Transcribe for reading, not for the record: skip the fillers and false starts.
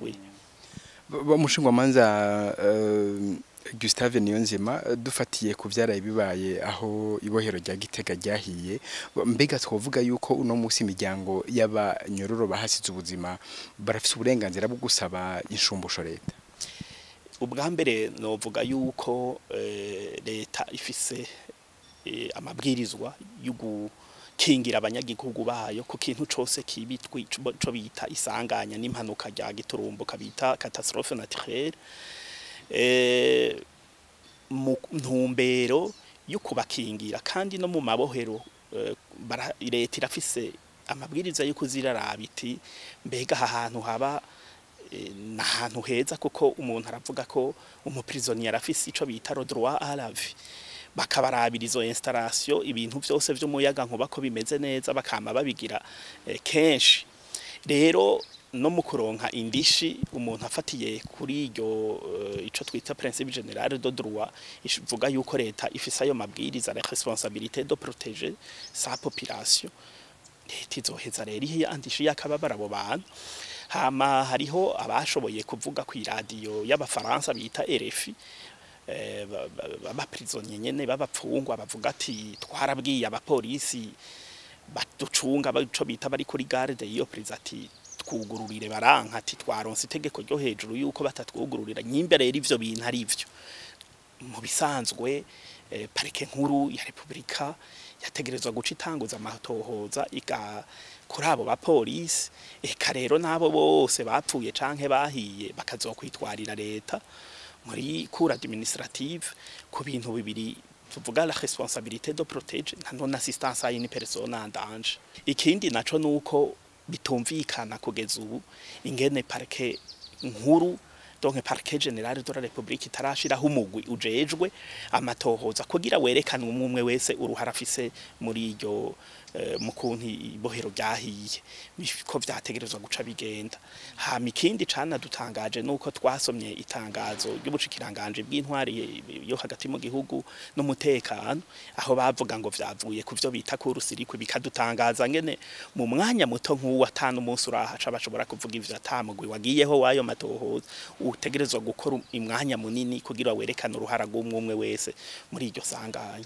Oui. Umushingwamanza Gustave Niyonzima, dufatiye ku vyaraye bibaye aho ibohero rya Gitega ryahiye, mbega twovuga yuko uno munsi imiryango y'abanyororo bahasize ubuzima barafise uburenganzira bwo gusaba inshumbusho leta? Ubwa mbere novuga yuko leta ifise amabwirizwa yo gukingira abanyagihugu bayo ku kintu cose kibi co bita isanganya n'impanuka rya giturumbuka bita catastrophe naturelle, mu ntumbero yo kubakingira. Kandi no mu mabohero leta irafise amabwiriza yo kuziraraba iti: mbega aha hantu haba n'ahantu heza? Kuko umuntu aravuga ko umuprisonnier arafise ico bita le droit à la vie. Bakabarabira izo installation, ibintu vyose vy'umuyaga nkuba ko bimeze neza, bakama babigira kenshi. Rero no mu kuronka indishi, umuntu afatiye kuri iryo ico twita principe général de droit ivuga yuko leta ifise ayo mabwiriza, la responsabilité de protéger sa population, leta izoheza rero ihe andishi y'akababara abo bantu. Hama hariho abashoboye kuvuga ku iradiyo y'abafaransa bita RFI, b'abaprisonnier nyene, b'abapfungwa, bavuga ati: twarabwiye abapolisi baducunga, baco bita bari kuri garde y'iyo prison, ati twugururire, baranka, ati twaronse itegeko ryo hejuru yuko batatwugururira. Nyimbe rero ivyo bintu ari ivyo, mu bisanzwe parquet nkuru ya Republika yategerezwa guca itanguza amatohoza iga kuri abo bapolisi, eka rero n'abo bose bapfuye canke bahiye bakazokwitwarira leta muri cour administrative ku bintu bibiri tuvuga: la responsabilité de protéger na non assistance à une personne en danger. Ikindi naco nuko bitumvikana kugeza ubu ingene parquet nkuru, donc parquet général de la République, itarashiraho umugwi ujejwe amatohoza kugira werekane umwe umwe wese uruhara afise muri iryo mu kuntu ibohero ryahiye, ko vyategerezwa guca bigenda. Hama ikindi cana dutangaje nuko twasomye itangazo ry'ubushikiranganje bw'intwari yo hagati mu gihugu n'umutekano, aho bavuga ngo vyavuye ku vyo bita court-circuit. Bikadutangaza ngene mu mwanya muto nk'uwo atanu umunsi urahaca bashobora kuvuga ivyo atamugwi wagiyeho wayo matohoza utegerezwa gukora imwanya munini kugira werekane uruhara rw'umwe umwe wese muri iryo sanganya.